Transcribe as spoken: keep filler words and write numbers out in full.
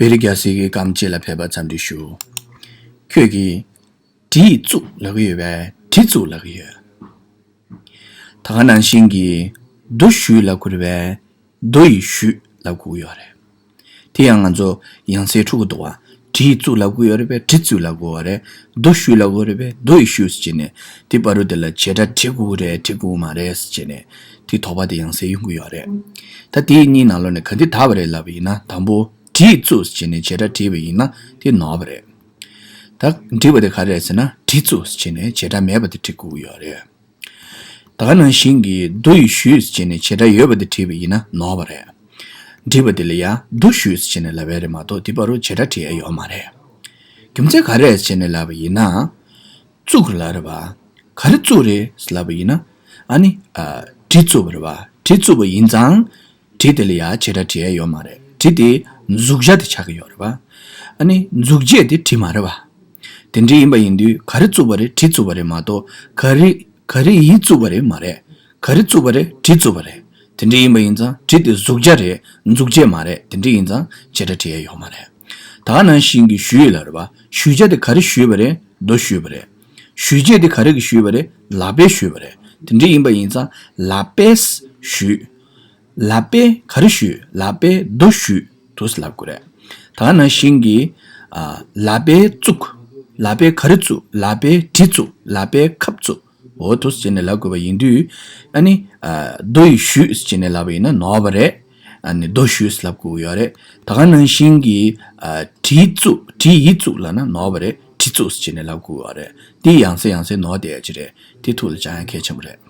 བེ་རི་རྒྱལ་སྲས་ཀྱི་སྐམ་ཅེ་ལ་ཕེབས་པ་འཚམས་འདྲི་ཞུ། ཁྱོད་ཀྱིས་གྲི་ཡིས་བཙུགས་ལབ་ཀྱི་ཡོད་པས་གྲི་བཙུགས་ལབ་ཀྱི་ཡོད། ད་ག་ནང་བཞིན་གྱི་རྡོ་གཞུས་ལབ་དགོས་རེད་པས་རྡོ་ཡིས་གཞུས་ལབ་དགོས་ཀྱི་ཡོད་རེད། དེ་ཡང་ང་ཚོ་ཡང་སེ་འཁྲུག་གི་འདུག་བ། གྲི་ཡིས་བཙུགས་ལབ་དགོས་ཡོད་རེད་པས་གྲི་བཙུགས་ལབ་དགོས་པ་རེད། རྡོ་གཞུས་ལབ་དགོས་རེད་པས་རྡོ་ཡིས་གཞུས་ཟེར་བྱས་ནས་དེ་བར་དུ་དེ་ལ་བྱེད་སྒྲ་བྲི་དགོས་རེད་བྲི་དགོས་མ་རེད་ཟེར་བྱས་ནས་དེ་དོགས་པ་དེ་ཡང་སེ་ཡོང་གི་ཡོད་རེད། ད་དེ་གཉིས་ནང་ལོགས་ནས་ག་འདི་དག་པ་རེད་ལབ་པ་ཡིན་ན། དང་པོ་གྲི་ཡིས་བཙུགས་ཟེར་བྱས་ནས་བྱེད་སྒྲ་བྲིས་པ་ཡིན་ན་དེ་ནོར་བ་རེད། ད་འགྲིག་པ་དེ་ག་རེ་རེད་ཟེར་ན་གྲི་བཙུགས་ཟེར་བྱས་ནས་བྱེད་སྒྲ་མེད་པ་དེ་བྲི་དགོས་ཀྱི་ཡོད་རེད། ད་ག་ནང་བཞིན་གྱི་རྡོ་ཡིས་གཞུས་ཟེར་བྱས་ནས་བྱེད་སྒྲ་ཡོད་པ་དེ་བྲིས་པ་ཡིན་ན་ནོར་བ་རེད། འགྲིག་པ་དེ་ལ་ཡང་རྡོ་གཞུས་ཟེར་བྱས་ནས་ལབ་ཡ་རེད་མ་གཏོགས་དེ་བར་དུ་བྱེད་སྒྲ་བྲི་ཡ་ཡོད་མ་རེད། རྒྱུ་མཚན་ག་རེ་རེད་ཟེར་བྱས་ནས་ལབ་པ་ཡིན་ན། བཙུགས་ལབ་རེད་བ། ག་རེ་བཙུགས་རེད་ལབ་པ་ཡིན་ན། ཨ་ནི། ཨ། གྲི་བཙུགས་པ་རེད་བ། གྲི་བཙུགས་པ་ཡིན་ཙང་། གྲི་དེ་ལ་ཡང་བྱེད་སྒྲ་བྲི་ཡ་ཡོད་མ་རེད། གྲི་དེ་གཟུགས་བྱ་དེ་ཆགས་ཀྱི་ཡོད་རེད་བ། ཨ་ནི་གཟུགས་བྱད་དེ་གྲི་མ་རེད་བ། དེ་འདྲ་ཡིན་པ་ཡིན་དུས་ག་རེ་བཙུགས་པ་རེད་གྲི་བཙུགས་པ་རེད་མ་གཏོགས་ག་རེ་ག་རེ་ཡིས་བཙུགས་པ་རེད་མ་རེད། ག་རེ་བཙུགས་པ་རེད་གྲི་བཙུགས་པ་རེད། དེ་འདྲ་ཡིན་པ་ཡིན་ཙང་གྲི་དེ་གཟུགས་བྱ་རེད་གཟུགས་བྱད་མ་རེད། དེ་འདྲ་ཡིན་ཙང་བྱེད་སྒྲ་བྲི་ཡ་ཡོད་མ་རེད། ད་ག་ནང་བཞིན་གྱི་གཞུས་ལབ་རེད་བ། གཞུས་བྱ་དེ་ག་རེ་གཞུས་པ་རེད། རྡོ་གཞུས་པ་རེད། གཞུས་བྱ་དེ་ག་རེ་གིས་གཞུས་པ་རེད། ལག་པས་གཞུས་པ་རེད། དེ་འདྲ་ཡིན་པ་ཡིན་ཙང་ལག་པས་གཞུས། ལག་པས་ག་རེ་གཞུས། ལག་པས་རྡོ་གཞུས་འདུག་ལབ་དགོས་རེད། ད་ག་ནང་བཞིན་གྱི། ཨ། ལག་པས་བཙུགས། ལག་པས་ག་རེ་བཙུགས། ལག་པས་གྲི་བཙུགས། ལག་པས་ཁབ་བཙུགས། འོ་འདུག་ཟེར་ནས་ལབ་དགོས་པ་ཡིན་དུས། ཨ་ནི། ཨ། རྡོ་ཡིས་གཞུས་ཟེར་ནས་ལབ་པ་ཡིན་ན་ནོར་བ་རེད། ཨ་ནི་རྡོ་གཞུས་ལབ་དགོས་ཡོད་རེད། ད་ག་ནང་བཞིན་གྱི། ཨ། གྲི་བཙུགས། གྲི་ཡིས་བཙུགས་ལབ་ན་ནོར་བ་རེད། གྲི་བཙུགས་ཟེར་ནས་ལབ་དགོས་ཡོད་རེད། འདི་ཡང་སེ་ཡང་སེ་ནོར་བསྡད་ཡ་ཅིག་རེད། དེ་ཐུགས་ལ་བཅངས་ཡ་གལ་ཆེན་པོ་རེད།